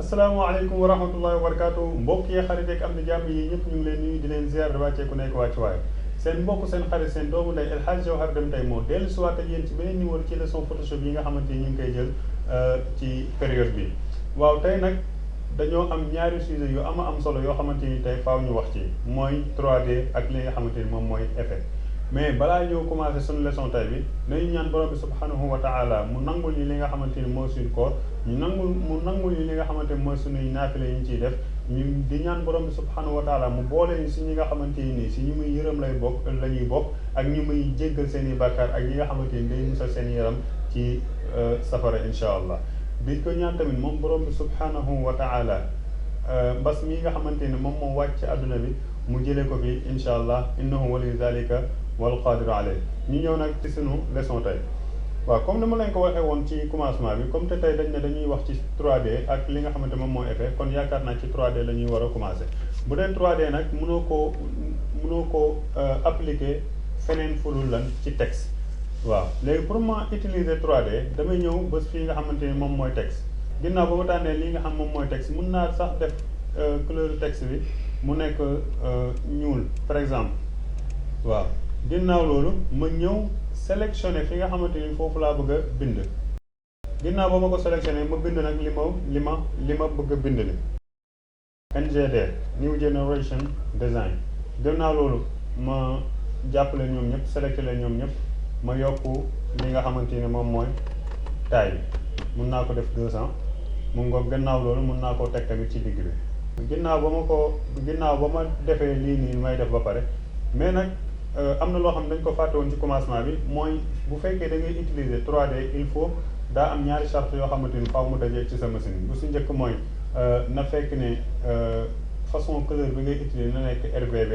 asalaamaaleykum wa rahmatullahi wa barakaatu mbokk yi xarit ak am di jàmm yi ñëpp ñu ngi leen nuyu di leen ziar di wàccee ku nekk wàccuwaay seen mbokk seen xarit seen doomu ndey Elhadji Diawhar Dème tey moo dellu si waat ak yéen ci beneen numéro ci leçon photoshop yi nga xamante ni ñu ngi koy jël ci période bi. waaw tey nag dañoo am ñaari sujet yu am solo yoo xamante ni tey faaw ñu wax ci mooy 3D ak li nga xamante ni moom mooy effet. mais balaa ñëw commencé suñu leçon tey bi nañu ñaan borom bi subhanahu wa taala mu nangul ñi li nga xamante ni mooy suñu koor mu nangul ñi li nga xamante ni mooy suñuy naafile yi ñu ciy def ñu di ñaan borom bi subhanahu wa taala mu boole ñu si ñi nga xamante ni si ñu muy yërëm la ñuy bokk ak ñu muy jéggal seen i bàkkaar ak ñi nga xamante ni day musal seen yaram ci safara incha allah. di ko ñaan tamit moom borom bi subhanahu wa taala mbas mi nga xamante ni moom moo wàcc ci àdduna bi mu jëlee ko fi incha allah innahu wali zalika wal qadir alayh. ñu ñëw nag ci sunu leçon tey waaw comme ni ma leen ko waxee woon ci commencement bi comme te tey dañ ne dañuy wax ci 3D ak li nga xamante moom mooy effet kon yaakaar naa ci 3D la ñuy war a commencer. bu dee 3D nag mënoo koo appliquer feneen fulul lan ci texte. waaw léegi pour ma utiliser 3D damay ñëw bés fii nga xamante ni moom mooy texte ginnaaw ba ma tànnee lii nga xam moom mooy texte mun naa sax def couleur texte bi mu nekk ñuul par exemple waaw. ginnaaw loolu ma ñëw sélectionné fi nga xamante ni foofu laa bëgg a bind ginnaaw ba ma ko sélectionné ma bind nag li ma bëgg a bind ni NGD New Generation Design. ginnaaw loolu ma jàppale ñoom ñëpp sélectionné ñoom ñëpp ma yokk li nga xamante ni moom mooy taille bi mun naa ko def 200 mu ngoog gannaaw loolu mun naa koo teg tamit ci digg bi ginnaaw ba ma defee lii nii may def ba pare mais nag am na loo xam ne dañ ko fàtte woon ci commencement bi mooy bu fekkee da ngay utiliser 3D il faut daa am ñaari charte yoo xamante ni faaw mu dajee ci sa machine bu si njëkk mooy na fekk ne façon couleur bi ngay utiliser na nekk RGB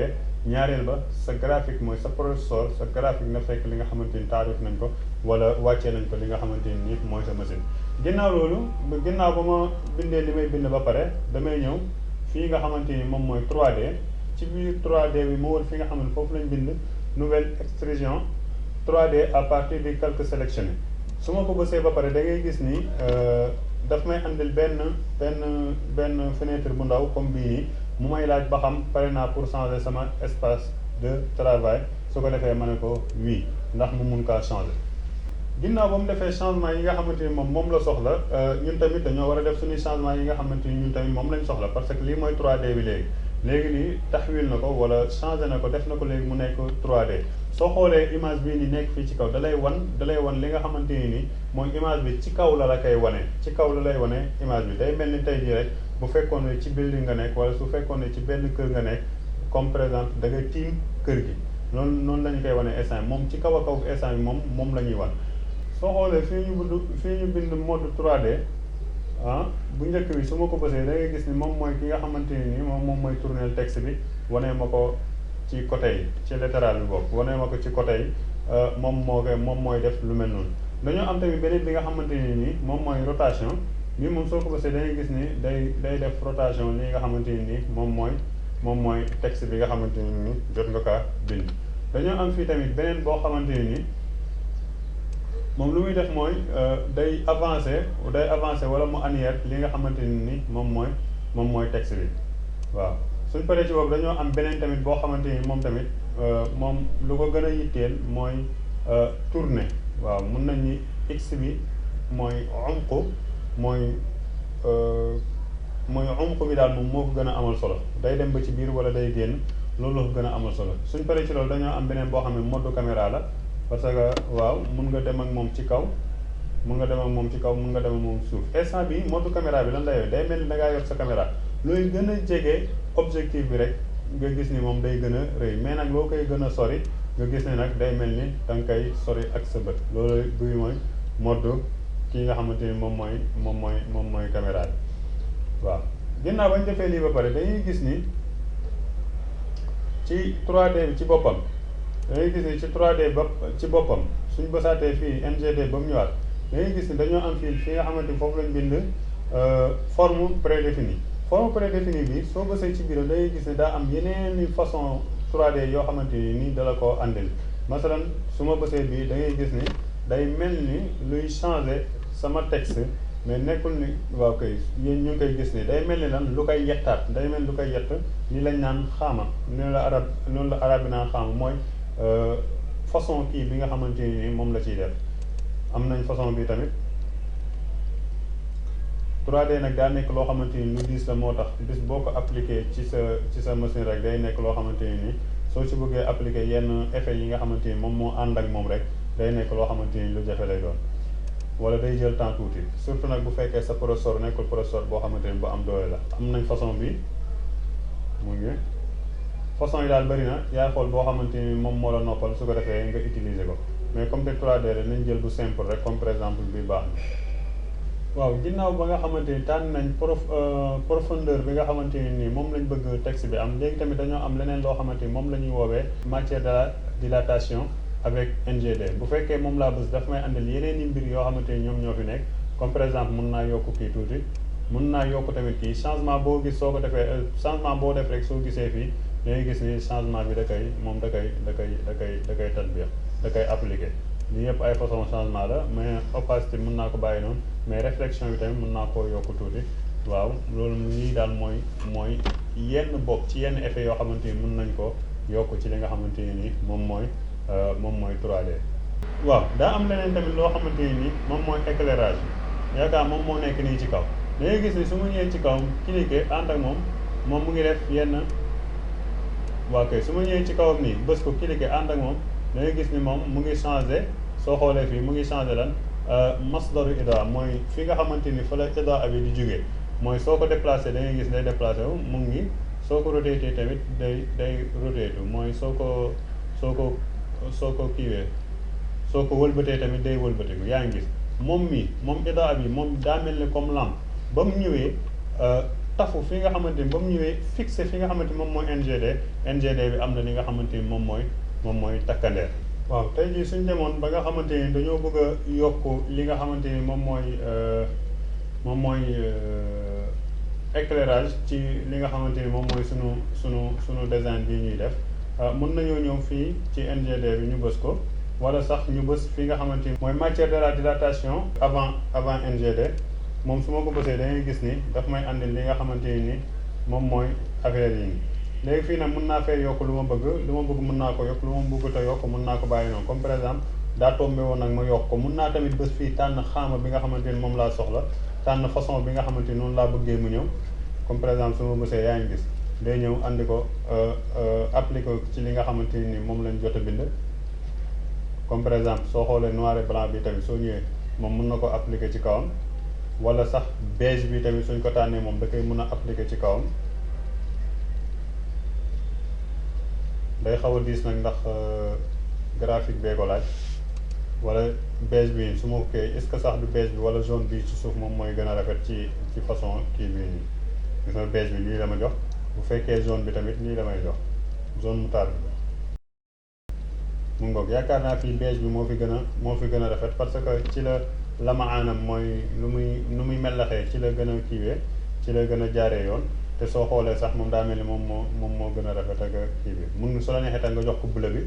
ñaareel ba sa graphique mooy sa processeur sa graphique na fekk li nga xamante ni taarif nañ ko wala wàccee nañ ko li nga xamante ni mooy sa machine. ginnaaw loolu ginnaaw ba ma bindee li may bind ba pare damay ñëw fii nga xamante ni moom mooy 3D. ci biir 3D bi moo wër fi nga xam ne foofu lañ bind nouvelle extrusion 3D à partir du calque sélectionné su ma ko bësee ba pare da ngay gis ni daf may andil benn fenêtre bu ndaw comme bii nii mu may laaj ba xam pare naa pour changer sama espace de travail su ko defee ma ne ko oui ndax mu mun kaa changer. ginnaaw ba mu defee changement yi nga xamante ni moom la soxla ñun tamit dañoo war a def suñuy changement yi nga xamante ni ñun tamit moom lañ soxla parce que lii mooy 3D bi léegi nii taxawil na ko wala changé na ko def na ko léegi mu nekk 3D soo xoolee image bii ni nekk fii ci kaw dalay wan li nga xamante ni mooy image bi ci kaw la koy wane ci kaw la lay wane image bi day mel ni tey jii rek bu fekkoon ne ci building nga nekk wala su fekkoon ne ci benn kër nga nekk comme par exemple da nga tiim kër gi noonu la ñu koy wane instant moom ci kaw a kaw instant bi moom la ñuy wan. soo xoolee fii ñu bind mode 3D. bu njëkk bi su ma ko bësee da ngay gis ni moom mooy ki nga xamante ni moom mooy tourner texte bi wanee ma ko ci côté yi ci latéral bi boobu wanee ma ko ci côté yi moom mooy def lu mel noonu. dañoo am tamit beneen bi nga xamante ni moom mooy rotation bi moom soo ko bësee da ngay gis ni day def rotation li nga xamante ni moom mooy texte bi nga xamante ni jot nga kaa bind. dañoo am fii tamit beneen boo xamante ni moom lu muy def mooy day avancer wala mu arrière li nga xamante ni moom mooy texte bi waaw. suñ paree ci boobu dañoo am beneen tamit boo xamante ni moom tamit moom lu ko gën a yitteel mooy tourner waaw mun nañ ni x bi mooy umq mooy umq bi daal moom moo ko gën a amal solo day dem ba ci biir wala day génn loolu la ko gën a amal solo. suñ paree ci loolu dañoo am beneen boo xam ne mode caméra la. parce que waaw mun nga dem ak moom ci kaw mun nga dem ak moom suuf instant bi mode caméra bi lan la yor day mel ni da ngaa yor sa caméra looy gën a jege objectif bi rek nga gis ni moom day gën a rëy mais nag loo koy gën a sori nga gis ne nag day mel ni da nga koy sori ak sa bët loolu bii mooy mode kii nga xamante ni moom mooy caméra bi waaw. ginnaaw bañ defee lii ba pare dañuy gis ni ci 3D bi ci boppam. da ngay gis ni ci 3D ba ci boppam suñ bësaatee fii NGD ba mu ñëwaat da ngay gis ni dañoo am fii nga xamante ni foofu lañ bind forme prédéfinie bi soo bësee ci biir da ngay gis ni daa am yeneen façon 3D yoo xamante ni dala ko andil masalan su ma bësee bii da ngay gis ni day mel ni luy changer sama texte mais nekkul ni waaw kay yéen ñu ngi koy gis ni day mel ni lan lu koy yettaat day mel lu koy yett li lañ naan xaama noonu la arab bi naan xaama mooy façon kii bi nga xamante ni moom la ciy def. am nañ façon bi tamit 3D nag daa nekk loo xamante ni lu diis la moo tax bis boo ko appliqué ci sa machine rek day nekk loo xamante ni soo ci bëggee appliqué yenn effet yi nga xamante ni moom moo ànd ak moom rek day nekk loo xamante ni lu jafe lay doon wala day jël temps tuuti surtout nag bu fekkee sa processeur nekkul processeur boo xamante ni bu am doole la. am nañ façon bi mu ngi façon yi daal bëri na yaay xool boo xamante ni moom moo la noppal su ko defee nga utiliser ko mais comme te 3D la nañ jël bu simple rek comme par exemple bi baax na. waaw ginnaaw ba nga xamante ni tànn nañ profondeur bi nga xamante ni moom lañ bëgg texte bi am léegi tamit dañoo am leneen loo xamante ni moom la ñuy woowee matière de la dilatation avec NGD bu fekkee moom laa bës daf may andil yeneen i mbir yoo xamante ni ñoom ñoo fi nekk comme par exemple mun naa yokk kii tuuti mun naa yokk tamit kii changement boo gis soo ko defee changement boo def rek soo gisee fii da ngay gis ni changement bi da koy tatbiq da koy appliqué lii yëpp ay façon changement la mais opacité mun naa ko bàyyi noonu mais réflexion bi tamit mun naa koo yokk tuuti waaw loolu lii daal mooy yenn bokk ci yenn effet yoo xamante ni mun nañ ko yokk ci li nga xamante ni moom mooy 3D. waaw daa am leneen tamit loo xamante ni moom mooy éclairage yaakaar moom moo nekk nii ci kaw da ngay gis ni su ma ñëwee ci kaw cliquer ànd ak moom mu ngi def yenn waa kay su ma ñëwee ci kawam nii bës ko cliquer ànd ak moom da ngay gis ni moom mu ngi changé soo xoolee fii mu ngi changé lan masdaru idaa mooy fi nga xamante ni fa la idaa bi di jógee mooy soo ko déplacé da ngay gis day déplacé wu mu ngi soo ko rotété tamit day rotétu mooy soo ko kiiwee soo ko wëlbatee tamit day wëlbatiku yaa ngi gis moom idaa bi moom daa mel ni comme lampe ba mu ñëwee tafu fi nga xamante ni ba mu ñëwee fixé fi nga xamante ni moom mooy NGD bi am na li nga xamante ni moom mooy takkandeer. waaw tey jii suñ demoon ba nga xamante ni dañoo bëgg a yokk li nga xamante ni moom mooy éclairage ci li nga xamante ni moom mooy sunu design bii ñuy def mën nañoo ñëw fii ci NGD bi ñu bës ko wala sax ñu bës fi nga xamante ni mooy matière de la dilatation avant NGD moom su ma ko bësee da ngay gis ni daf may andil li nga xamante ni moom mooy affaire yi nii léegi fii nag mën naa fee yokk lu ma bëgg mën naa ko yokk lu ma bëggut a yokk mën naa ko bàyyi noonu comme par exemple daa tombé woon nag ma yokk ko mën naa tamit bés fii tànn xaama bi nga xamante ni moom laa soxla tànn façon bi nga xamante ni noonu laa bëggee mu ñëw comme par exemple su ma bësee yaa ngi gis day ñëw andi ko appliqué ci li nga xamante ni moom lañ jot a bind comme par exemple soo xoolee noir et blanc bi tamit soo ñëwee moom mën na ko appliqué ci kawam wala sax beige bi tamit suñ ko tànnee moom da koy mën a appliqué ci kawam day xaw a diis nag ndax graphique bee ko laaj wala beige bi su ma ko kii est-ce que sax du beige bi wala jaune bi ci suuf moom mooy gën a rafet ci façon kii bii nii gis nga beige bi lii la ma jox bu fekkee jaune bi tamit lii la may jox jaune moutarde bi mu ngoog yaakaar naa fii beige bi moo fi gën a rafet parce que ci la ma aanam mooy nu muy mellaxee ci la gën a kiiwee ci la gën a jaaree yoon te soo xoolee sax moom daa mel ni moom moo gën a rafet ak kii bi mun su la neexee tam nga jox ko bleu bi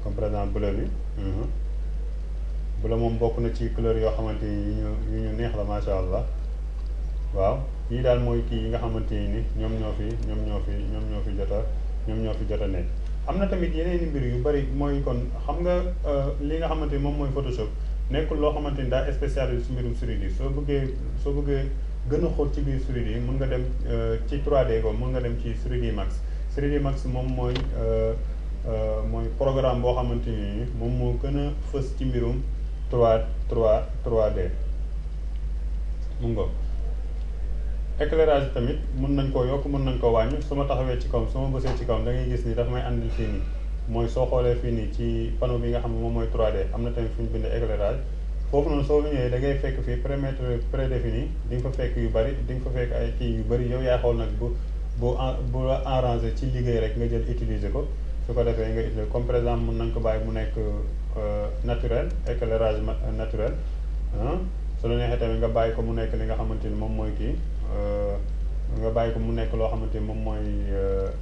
comme par exemple bleu bi bleu moom bokk na ci couleur yoo xamante ni yu ñu neex la macha allah waaw yii daal mooy kii yi nga xamante ni ñoom ñoo fi jot a nekk. am na tamit yeneen i mbir yu bari mooy kon xam nga li nga xamante ni moom mooy Photoshop nekkul loo xamante ni daa spécialisé ci mbirum 3D soo bëggee gën a xóot ci biir 3D mën nga dem ci 3D ko mën nga dem ci 3D Max 3D Max moom mooy programme boo xamante ni moom moo gën a fës ci mbirum 3D mu ngo éclairage tamit mën nañ koo yokk mën nañ koo wàññi su ma taxawee ci kawam su ma bësee ci kawam da ngay gis ni daf may andil fii nii mooy soo xoolee fii nii ci panneau bi nga xam ne moom mooy 3D am na tamit fu ñu bind éclairage foofu noonu soo ñëwee da ngay fekk fii paramètre prédéfini di nga fa fekk yu bari di nga fa fekk ay kii yu bari yow yaa xool nag bu la arrangé ci liggéey rek nga jël utiliser ko su ko defee nga utiliser comme par exemple mën nañ ko bàyyi mu nekk naturel éclairage naturel su la neexee tamit nga bàyyi ko mu nekk li nga xamante ni moom mooy kii nga bàyyi ko mu nekk loo xamante ni moom mooy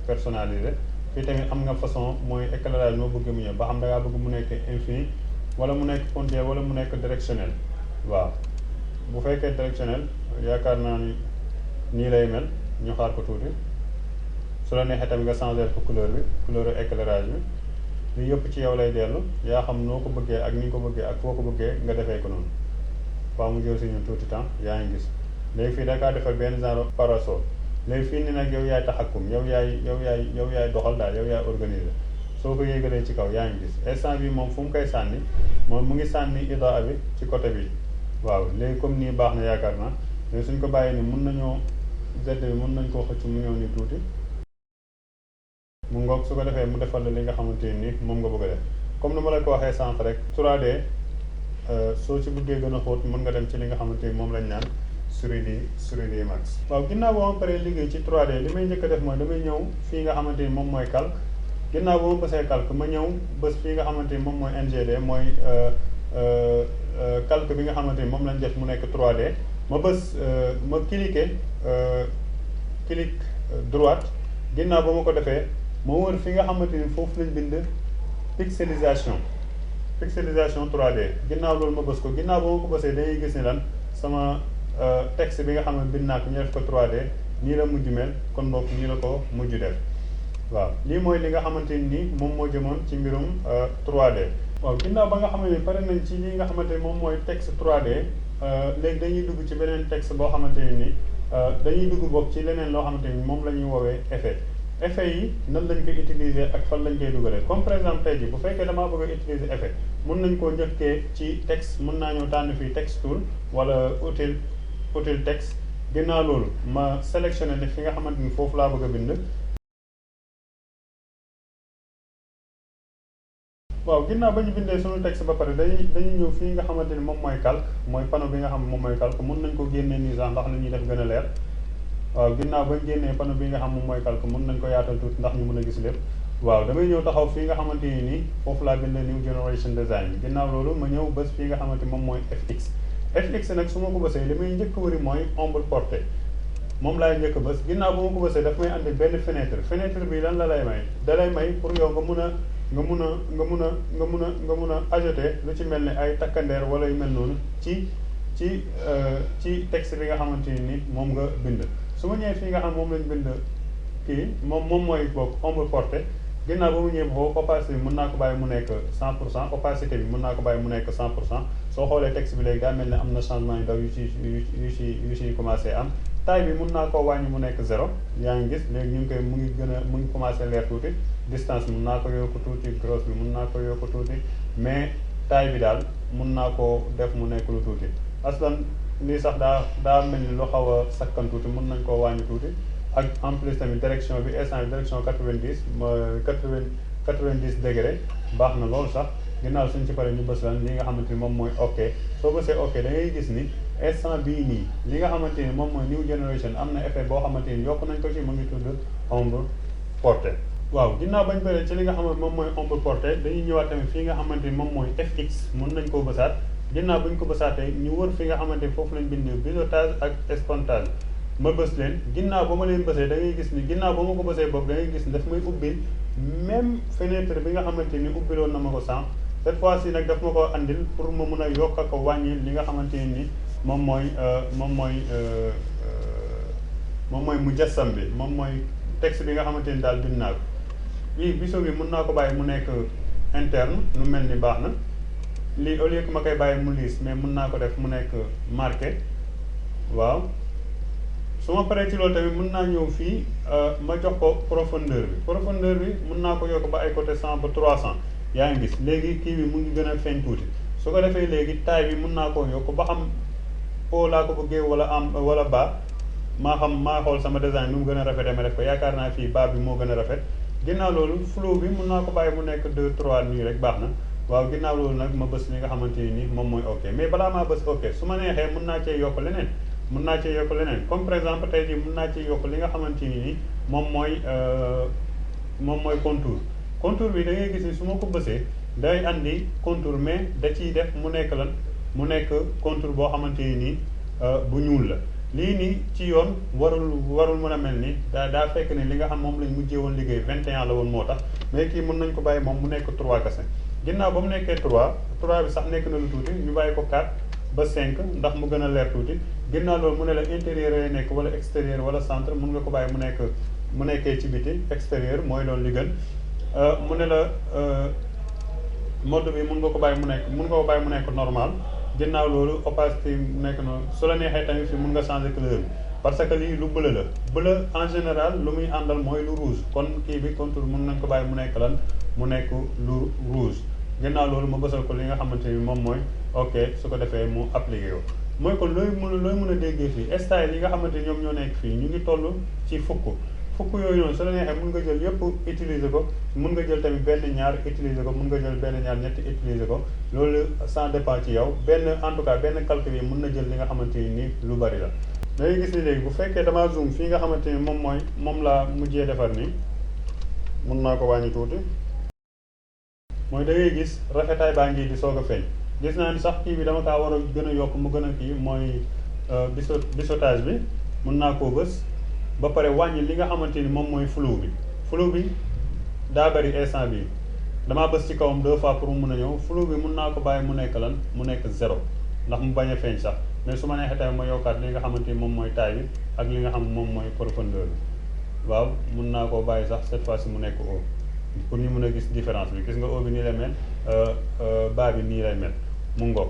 personnalisé fii tamit am nga façon mooy éclairage moo bëgg mu ñëw ba xam da ngaa bëgg mu nekk infini wala mu nekk continu wala mu nekk directionnel waaw bu fekkee directionnel yaakaar naa ni nii lay mel ñu xaar ko tuuti su la neexee tamit nga changer ko couleur éclairage bi lii yëpp ci yow lay dellu yaa xam noo ko bëggee ak ni nga ko bëggee ak foo ko bëggee nga defee ko noonu waaw mu jël si ñun tuuti temps yaa ngi gis léegi fii da kaa defal benn genre parasol léegi fii ni nag yow yaay taxakum yow yaay doxal daal yow yaay organiser soo ko yéegalee ci kaw yaa ngi gis instant bi moom fu mu koy sànni moom mu ngi sànni idaa bi ci côté bi waaw léegi comme nii baax na yaakaar naa mais suñ ko bàyyee ni mun nañoo z bi mun nañ koo xëcc mu ñëw ni tuuti mu ngoog su ko defee mu defal la li nga xamante ni moom nga bëgg a def comme ni ma la ko waxee sànq rek 3D soo ci bëggee gën a xóot mën nga dem ci li nga xamante ni moom lañ naan 3D Max. waaw ginnaaw boo ma paree liggéey ci 3D li may njëkk a def mooy damay ñëw fii nga xamante ni moom mooy calque ginnaaw boo ma bësee calque ma ñëw bës fii nga xamante ni moom mooy NGD mooy calque bi nga xamante ni moom lañ def mu nekk 3D ma bës ma clic droite ginnaaw ba ma ko defee ma wër fi nga xamante ni foofu lañ bind pixelisation 3D ginnaaw loolu ma bës ko ginnaaw ba ma ko bësee dañuy gis ni lan sama texte bi nga xam ne bind naa ko ñu def ko 3D nii la mujj mel kon boog nii la ko mujj def waaw lii mooy li nga xamante ni moom moo jëmoon ci mbirum 3D. waaw ginnaaw ba nga xam ne pare nañ ci li nga xamante ni moom mooy texte 3D léegi dañuy dugg ci beneen texte boo xamante ni dañuy dugg bokk ci leneen loo xamante ni moom la ñuy woowee effet. effet yi nan lañ koy utiliser ak fan lañ koy dugalee comme par exemple tey jii bu fekkee damaa bëgg a utiliser effet mën nañ koo njëkkee ci texte mën naa ñëw tànn fii text tool wala outil texte ginnaaw loolu ma sélectionné ne fi nga xamante ni foofu laa bëgg a bind. waaw ginnaaw ba ñu bindee suñu texte ba pare dañuy ñëw fii nga xamante ni moom mooy calque mooy panneau bi nga xam ne moom mooy calque mën nañ ko génnee nii sax ndax li ñuy def gën a leer. waaw ginnaaw bañ génnee panneau bi nga xam moom mooy calque mën nañ ko yaatal tuuti ndax ñu mën a gis lépp waaw damay ñëw taxaw fii nga xamante ni nii foofu laa bind New Generation Design ginnaaw loolu ma ñëw bés fii nga xamante moom mooy FX nag su ma ko bësee li may njëkk wëri mooy ombre portée moom laay njëkk bés ginnaaw ba ma ko bësee daf may andi benn fenêtre bi lan la lay may da lay may pour yow nga mun a ajouter lu ci mel ne ay takkandeer wala yu mel noonu ci texte bi nga xamante ni moom nga bind su ma ñëwee fii nga xam moom lañ bind kii moom mooy boog ombre portée ginnaaw ba mu ñëwee foofu opacité bi mën naa ko bàyyi mu nekk 100% opacité bi mën naa ko bàyyi mu nekk 100% soo xoolee texte bi léegi daa mel ne am na changement yu ndaw yu ci commencé am taille bi mën naa koo wàññi mu nekk 0 yaa ngi gis léegi ñu ngi koy mu ngi commencé leer tuuti distance mën naa ko yokk tuuti grosse bi mën naa ko yokk tuuti mais taille bi daal mën naa koo def mu nekk lu tuuti aslan lii sax daa mel ni lu xaw a sakkan tuuti mën nañ koo wàññi tuuti ak en plus tamit direction bi instant direction 90 degré baax na loolu sax ginnaaw suñ ci pare ñu bës lan li nga xamante ni moom mooy ok soo bësee ok da ngay gis ni instant bii nii li nga xamante ni moom mooy New Generation am na effet boo xamante ni yokk nañ ko ci mu ngi tudd ombre portée. waaw ginnaaw bañ bëree ci li nga xamante moom mooy ombre portée dañuy ñëwaat tamit fii nga xamante ni moom mooy FX mën nañ koo bësaat ginnaaw bu ñu ko bësaatee ñu wër fi nga xamante ni foofu lañ bind biseautage ak espontage ma bës leen ginnaaw ba ma leen bësee da ngay gis ni ginnaaw ba ma ko bësee boobu da ngay gis ni daf may ubbil même fenêtre bi nga xamante ni ubbiloon na ma ko sànq cette fois ci nag daf ma ko andil pour ma mun a yokk ak wàññi li nga xamante ni moom mooy mujassam bi moom mooy texte bi nga xamante ni daal bind naa ko lii biseau bi mun naa ko bàyyi mu nekk interne nu mel ni baax na lii au lieu que ma koy bàyyi mu liis mais mun naa ko def mu nekk marqué waaw su ma paree ci loolu tamit mun naa ñëw fii ma jox ko profondeur bi mun naa ko yokk ba ay côté 100 ba 300 yaa ngi gis léegi kii bi mu ngi gën a feeñ tuuti su ko defee léegi taille bi mun naa koo yokk ba xam haut laa ko bëggee wala am wala bas maa xool sama design nu mu gën a rafetee ma def ko yaakaar naa fii bas bi moo gën a rafet ginnaaw loolu flow bi mun naa ko bàyyi mu nekk 2 3 nii rek baax na waaw ginnaaw loolu nag ma bës li nga xamante ni moom mooy ok mais balaa maa bës ok su ma neexee mun naa cee yokk leneen comme par exemple tey jii mun naa cee yokk li nga xamante ni moom mooy contour bi da ngay gis ni su ma ko bësee day andi contour mais da ciy def mu nekk mu nekk contour boo xamante ni bu ñuul la lii nii ci yoon warul mën a mel ni daa fekk ne li nga xam moom lañ mujjee woon liggéey 21 la woon moo tax mais kii mën nañ ko bàyyi moom mu nekk 3 kese ginnaaw ba mu nekkee 3 bi sax nekk na lu tuuti ñu bàyyi ko 4 ba 5 ndax mu gën a leer tuuti ginnaaw loolu mu ne la intérieur lay nekk wala extérieur wala centre mun nga ko bàyyi mu nekkee ci biti extérieur mooy doon li gën mu ne la mode bi mun nga ko bàyyi mu nekk normal ginnaaw loolu opacité mu nekk noonu su la neexee tamit fii mun nga changer couleur bi parce que lii lu bleu la bleu en général lu muy àndal mooy lu rouge kon kii bi contour mun nañ ko bàyyi mu nekk lan mu nekk lu rouge ginnaaw loolu ma bësal ko li nga xamante ni moom mooy ok su ko defee mu appliqué ko mooy kon looy mën a déggee fii style yi nga xamante ni ñoom ñoo nekk fii ñu ngi toll ci fukk yooyu noonu su la neexee mun nga jël yëpp utiliser ko mun nga jël tamit benn ñaar utiliser ko mun nga jël benn ñaar ñetti utiliser ko loolu ça dépend ci yow en tout cas benn calcul yi mun na jël li nga xamante ni lu bari la da ngay gis ni léegi bu fekkee damaa zoom fii nga xamante ni moom laa mujjee defar nii mun naa ko wàññi tuuti mooy da ngay gis rafetaay baa ngi di soog a feeñ gis naa ni sax kii bi dama kaa war a gën a yokk mu gën a kii mooy biseautage bi mun naa koo bës ba pare wàññi li nga xamante ni moom mooy flou bi daa bari instant bi damaa bës ci kawam 2 fois pour mu mun a ñëw flou bi mun naa ko bàyyi mu nekk lan mu nekk 0 ndax mu bañ a feeñ sax mais su ma neexee tamit ma yokkaat li nga xamante ni moom mooy taille bi ak li nga xam moom mooy profondeur bi waaw mun naa koo bàyyi sax cette fois ci mu nekk haut pour ñu mën a gis différence bi gis nga haut bi nii lay mel bas bi nii lay mel mu ngoog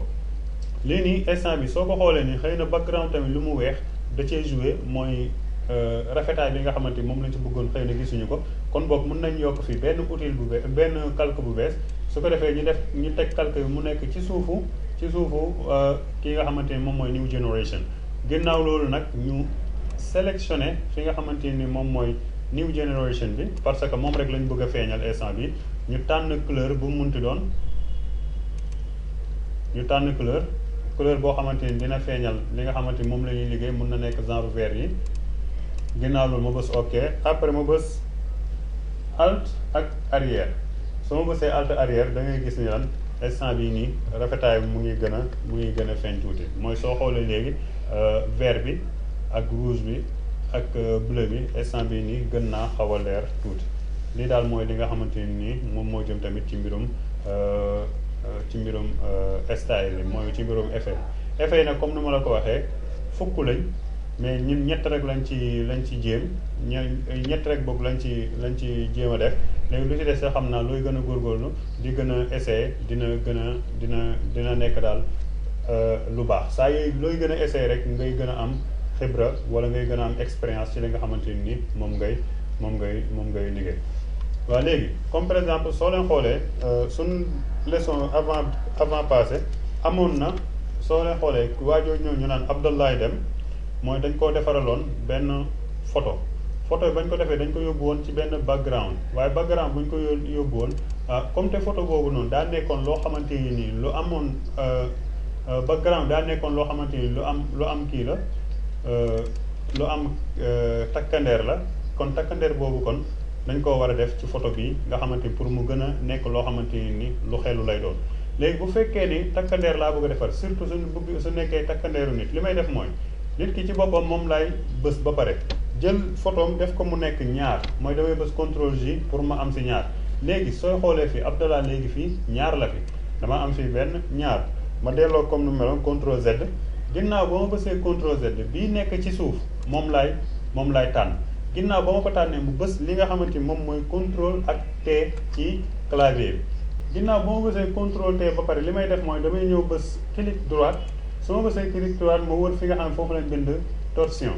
lii nii instant bi soo ko xoolee nii xëy na background tamit lu mu weex da cee joué mooy rafetaay bi nga xamante ni moom lañ ci bëggoon xëy na gisuñu ko kon boog mën nañ yokk fii benn outil bu bees benn calque bu bees su ko defee ñu teg calque bi mu nekk ci suufu kii nga xamante ni moom mooy New Generation ginnaaw loolu nag ñu sélectionné fi nga xamante ni moom mooy New Generation bi parce que moom rek lañ bëgg a feeñal instant bi ñu tànn couleur bu mu munti doon ñu tànn couleur boo xamante ni dina feeñal li nga xamante ni moom la ñuy liggéey mun na nekk genre vert yi ginnaaw loolu ma bës ok après ma bës alt ak arrière su ma bësee alt arrière da ngay gis ni lan instant bii nii rafetaay bi mu ngi gën a feeñ tuuti mooy soo xoolee léegi vert bi ak rouge bi ak bleu bi instant bii nii gën naa xaw a leer tuuti lii daal mooy li nga xamante ni moom moo jëm tamit ci mbirum style yi mooy ci mbirum effet yi nag comme ni ma la ko waxee fukk lañ mais ñun ñett rek lañ ci jéem ñett rek boog lañ ci jéem a def léegi lu ci des xam naa looy gën a góorgóorlu di gën a essayer dina nekk daal lu baax saa yooyu looy gën a essayer rek ngay gën a am xibra wala ngay gën a am expérience ci li nga xamante ni moom ngay liggéey. waaw léegi comme par exemple soo leen xoolee suñ leçon avant passé amoon na soo leen xoolee waajoo ñëw ñu naan Elhadji Dème mooy dañ koo defaraloon benn photo yi bañ ko defee dañ ko yóbbu woon ci benn background waaye background buñ ko yóbbu woon comme te photo boobu noonu daa nekkoon loo xamante ni nii lu amoon background daa nekkoon loo xamante ni lu am kii la lu am takkandeer la kon takkandeer boobu kon dañ koo war a def ci photo bi nga xamante ni pour mu gën a nekk loo xamante ni lu xelu lay doon léegi bu fekkee ni takkandeer laa bëgg a defar surtout su nekkee takkandeeru nit li may def mooy nit ki ci boppam moom laay bës ba pare jël photom def ko mu nekk ñaar mooy damay bës CTRL J pour ma am si ñaar léegi sooy xoolee fii Abdallah léegi fii ñaar la fi dama am fii benn ñaar ma delloo comme nu meloon CTRL Z ginnaaw ba ma bësee CTRL Z bii nekk ci suuf moom laay tànn ginnaaw ba ma ko tànnee mu bës li nga xamante ni moom mooy CTRL ak T ci clavier bi ginnaaw ba ma bësee CTRL T ba pare li may def mooy damay ñëw bës clic droite su ma bësee clic droite ma wër fi nga xam ne foofu lañ bind torsion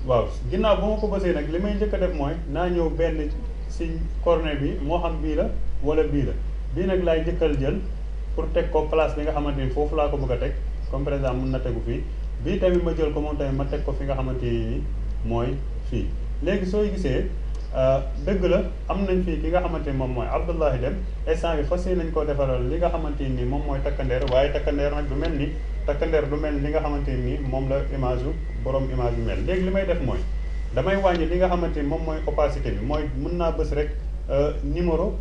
waaw ginnaaw ba ma ko bësee nag li may njëkk a def mooy naa ñëw benn si cornet bi moo xam bii la wala bii la bii nag laay njëkkal jël pour teg ko place bi nga xamante ni foofu laa ko bëgg a teg comme par exemple mun na tegu fii bii tamit ma jël ko moom tamit ma teg ko fi nga xamante ni mooy fii léegi sooy gisee dëgg la am nañ fii ki nga xamante ni moom mooy Elhadji Dème instant bi fas yéene nañ koo defaral li nga xamante ni moom mooy takkandeer waaye takkandeer nag du mel ni li nga xamante ni moom la image yu borom image bi mel léegi li may def mooy damay wàññi li nga xamante ni moom mooy opacité bi mooy mën naa bës rek numéro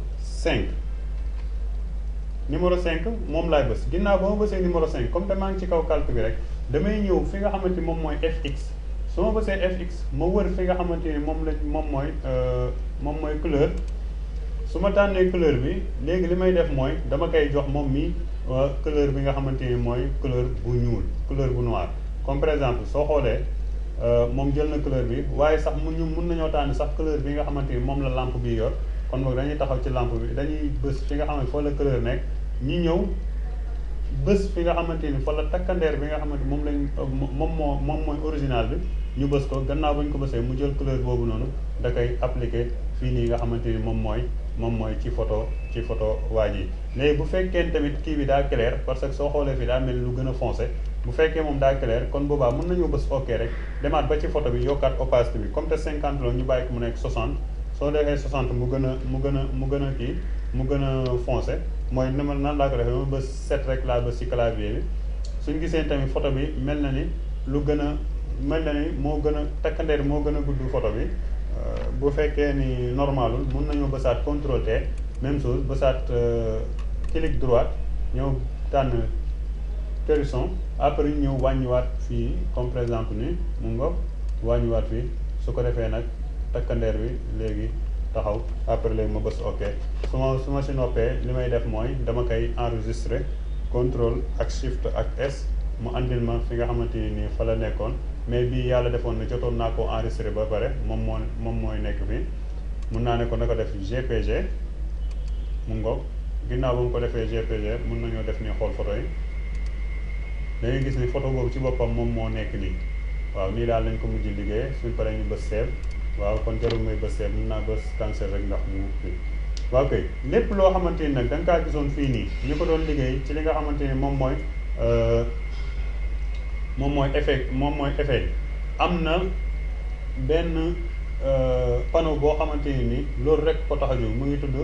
5 moom laay bës ginnaaw ba ma bësee numéro 5 comme te maa ngi ci kaw calque bi rek damay ñëw fi nga xamante ni moom mooy FX su ma bësee FX ma wër fi nga xamante ni moom mooy couleur su ma tànnee couleur bi léegi li may def mooy dama koy jox moom mi couleur bi nga xamante ni mooy couleur bu ñuul couleur bu noir comme par exemple soo xoolee moom jël na couleur bi waaye sax mun nañoo tànn sax couleur bi nga xamante ni moom la lampe bi yor kon boog dañuy taxaw ci lampe bi dañuy bës fi nga xam ne fa la couleur nekk ñu ñëw bës fi nga xamante ni fa la takkandeer bi nga xamante moom lañ moom mooy original bi ñu bës ko gannaaw ba ñu ko bësee mu jël couleur boobu noonu da koy appliquer fii nii nga xamante ni moom mooy ci photo waa ji léegi bu fekkee tamit kii bi daa clair parce que soo xoolee fii daa mel lu gën a foncé bu fekkee moom daa clair kon boobaa mën nañoo bës ok rek demaat ba ci photo bi yokkaat opacité bi comme te 50 la ñu bàyyi ko mu nekk 60 soo defee 60 mu gën a foncé mooy nan laa ko defee ma bës 7 rek laa bës ci clavier bi suñ gisee tamit photo bi mel na ni moo gën a takkandeer moo gën a gudd photo bi bu fekkee ni normalul mun nañoo bësaat contrôle T même chose bësaat clic droite ñëw tànn horizon après ñu ñëw wàññiwaat fii comme par exemple ni mu nga wàññiwaat fii su ko defee nag takkandeer bi léegi taxaw après léegi ma bës ok su ma si noppee li may def mooy dama koy enregistrer contrôle ak shift ak S mu andil ma fi nga xamante ni nii fa la nekkoon mais bii yàlla defoon na jotoon naa ko enregistré ba pare moom mooy nekk bi mun naa ne ko na ko def GPG mu ngoog ginnaaw ba mu ko defee GPG mun nañoo def ni xool photo yi dañuy gis ni photo boobu ci boppam moom moo nekk nii waaw nii daal lañ ko mujj liggéey suñ paree ñu bës save waaw kon jarul may bës save mun naa bës cancel rek ndax mu fii waaw kay lépp loo xamante ni nag da nga kaa gisoon fii nii ñu ko doon liggéey ci li nga xamante ni moom mooy effet am na benn panneau boo xamante ni loolu rek ko tax a jóg mu ngi tudd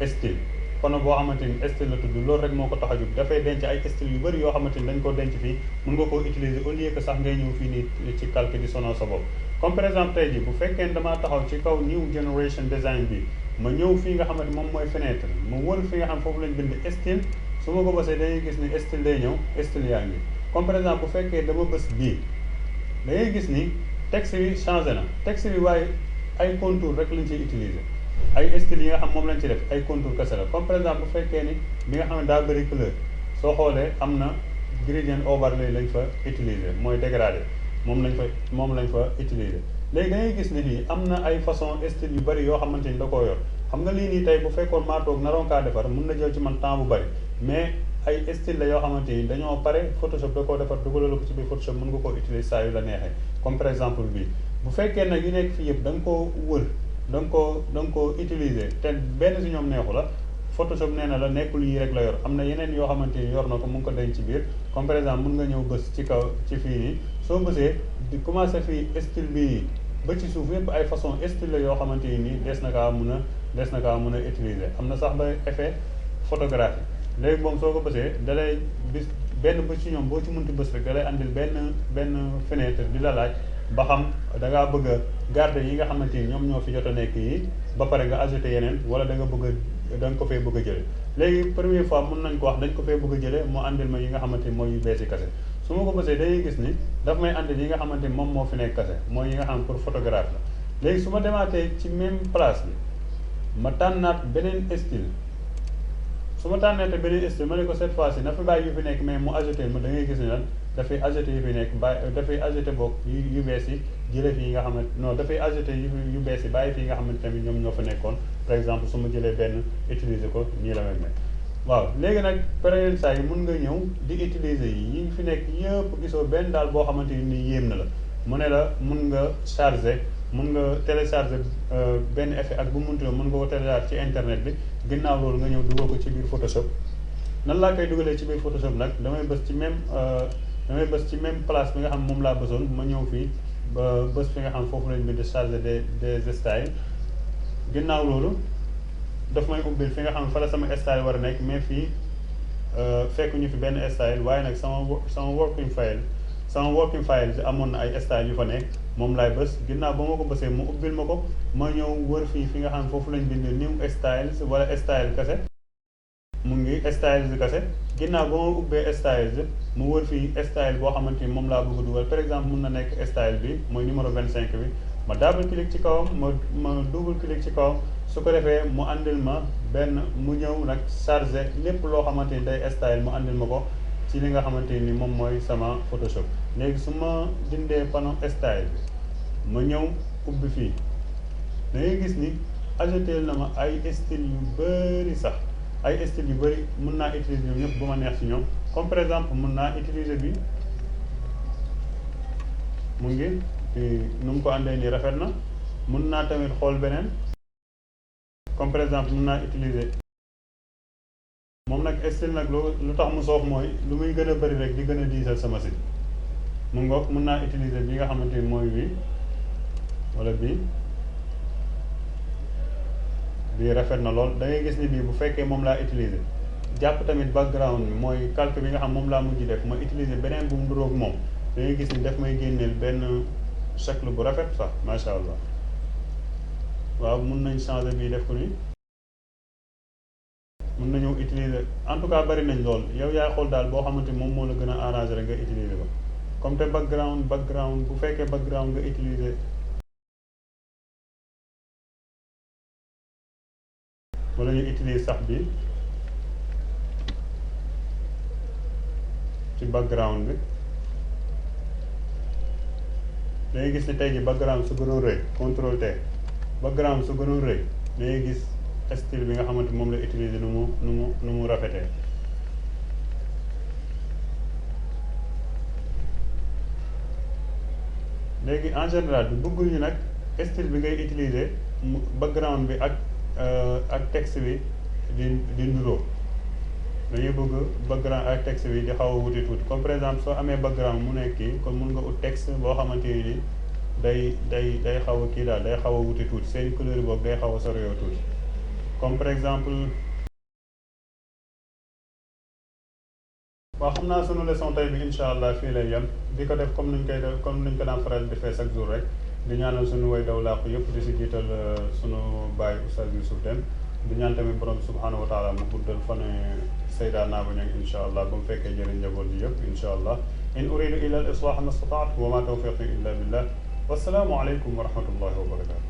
style panneau boo xamante ni style la tudd loolu rek moo ko tax a jóg dafay denc ay style yu bëri yoo xamante ni dañ ko denc fii mun nga koo utiliser au lieu que sax ngay ñëw fii nii ci calque di sonal sa bopp comme par exemple tey jii bu fekkee damaa taxaw ci kaw New Generation design bi ma ñëw fii nga xamante moom mooy fenêtre ma wër fi nga xam foofu lañ bind style su ma ko bësee dañuy gis ni style day ñëw style yaa ngi comme par exemple bu fekkee dama bës bii da ngay gis ni texte bi changé na texte bi waaye ay contour rek lañ ciy utiliser ay style yi nga xam moom lañ ci def ay contour kese la comme par exemple bu fekkee ni bi nga xam ne daa bëri couleur soo xoolee am na gradient overlay lañ fa utiliser mooy dégradé moom lañ fa utiliser léegi da ngay gis ni fii am na ay façon style yu bëri yoo xamante ni da koo yor xam nga lii nii tey bu fekkoon maa toog naroon kaa defar mun na jël ci man temps bu bëri mais ay style la yoo xamante ni dañoo pare Photoshop da koo defar dugalal ko ci biir Photoshop mën nga koo utiliser saa yu la neexee comme par exemple bii bu fekkee nag yu nekk fii yëpp da nga koo wër da nga koo utiliser te benn si ñoom neexu la Photoshop nee na la nekkul yii rek la yor am na yeneen yoo xamante ni yor na ko mu ngi ko denc ci biir comme par exemple mun nga ñëw bës ci kaw ci fii nii soo bësee di commencé fii style bii ba ci suuf yëpp ay façon style la yoo xamante ni des na kaa mun a utiliser am na sax ba effet photographie léegi moom soo ko bësee dalay bis benn bës ci ñoom boo ci munti bës rek dalay andil benn fenêtre di la laaj ba xam da ngaa bëgg a garder yi nga xamante ni ñoom ñoo fi jot a nekk yi ba pare nga ajouté yeneen wala da nga ko fee bëgg a jële léegi première fois mun nañ ko wax dañ ko fee bëgg a jële moo andil ma yi nga xamante ni mooy yu bees yi kase su ma ko bësee dañuy gis ni daf may andil yi nga xamante ni moom moo fi nekk kase mooy yi nga xam pour photographe la léegi su ma demaatee ci même place bi ma tànnaat beneen style su ma tànnee te beneen style ma ne ko cette fois ci na fi bàyyi yu fi nekk mais mu ajouté ma da ngay gis ni lan dafay ajouté yu fi nekk dafay ajouté boog yu bees yi jëlee fi yi nga xamante non dafay ajouté yu bees yi bàyyi fi yi nga xamante tamit ñoom ñoo fa nekkoon par exemple su ma jëlee benn utiliser ko nii la mel waaw léegi nag période saa yi mun nga ñëw di utiliser yi fi nekk yëpp gisoo benn daal boo xamante ni yéem na la mu ne la mun nga charger mun nga télécharger benn effet ak bu munti mun nga ko télécharger ci internet bi ginnaaw loolu nga ñëw dugal ko ci biir Photoshop nan laa koy dugalee ci biir Photoshop nag damay bës ci même place bi nga xam moom laa bësoon ma ñëw fii ba bës fi nga xam foofu lañ bind charger des styles ginnaaw loolu daf may ubbil fi nga xam fa la sama style war a nekk mais fii fekkuñu fi benn style waaye nag sama working file amoon na ay style yu fa nekk moom laay bës ginnaaw ba ma ko bësee mu ubbil ma ko ma ñëw wër fii fi nga xam foofu lañ bind new styles wala style kese mu ngi styles kese ginnaaw ba ma ubbee styles mu wër fii style boo xamante ni moom laa bëgg a dugal par exemple mun na nekk style bi mooy numéro 25 bi ma double clic ci kawam ma double clic ci kawam su ko defee mu andil ma benn mu ñëw nag chargé lépp loo xamante ni day style mu andil ma ko ci li nga xamante ni moom mooy sama Photoshop. léegi su ma dindee panneau style bi ma ñëw ubbi fii da ngay gis ni ajouté na ma ay style yu bëri sax ay style yu bëri mun naa utiliser ñoom ñëpp bu ma neex ci ñoom comme par exemple mun naa utiliser bi mu ngi nu mu ko andee nii rafet na mun naa tamit xool beneen comme par exemple mun naa utiliser moom nag style nag lu tax mu soof mooy lu muy gën a bëri rek di gën a diisal sama site mu ngoog mun naa utiliser bi nga xamante ni mooy bii wala bii rafet na lool da ngay gis ni bii bu fekkee moom laa utiliser jàpp tamit background bi mooy calque bi nga xam moom laa mujj def ma utiliser beneen bu mu duroog moom da ngay gis ni daf may génneel benn shakl bu rafet sax macha allah. waaw mun nañ changer bii def ko ni mun nañu utiliser en tout cas bari nañ lool yow yaay xool daal boo xamante moom moo la gën a arranger rek nga utiliser ko comme te background bu fekkee background nga utiliser wala ñu utiliser sax bi ci background bi dangay gis ni tey ji background su gënoon rëy contrôle T background su gënoon rëy dangay gis style bi nga xamante moom la utiliser nu mu rafetee. léegi en général bi bëggul ñu nag style bi ngay utiliser background bi ak texte bi di nduroo dañuy bëgg background ak texte bi di xaw a wuti tuuti comme par exemple soo amee background mu nekk kii kon mun nga ut texte boo xamante ni day xaw a kii daal day xaw a wuti tuuti seen couleur boobu day xaw a soreyoo tuuti comme par exemple. waaw xam naa sunu leçon tey bi incha allah fii lay yem di ko def comme niñ ko daan faral di defee chaque jour rek di ñaanal sunu way daw làqu yëpp di si jiital sunu baay Oustaz Youssouf Dème di ñaan tamit borom subhanahu wa taala mu guddal fan Seyda Naaba Ñaŋ incha allah ba mu fekkee jëriñ njaboot ji yëpp incha allah in uridu illa al islaha ma stataat wa ma tawfiqi illa billah wassalaamu aleykum wa rahmatullahi wa barakatu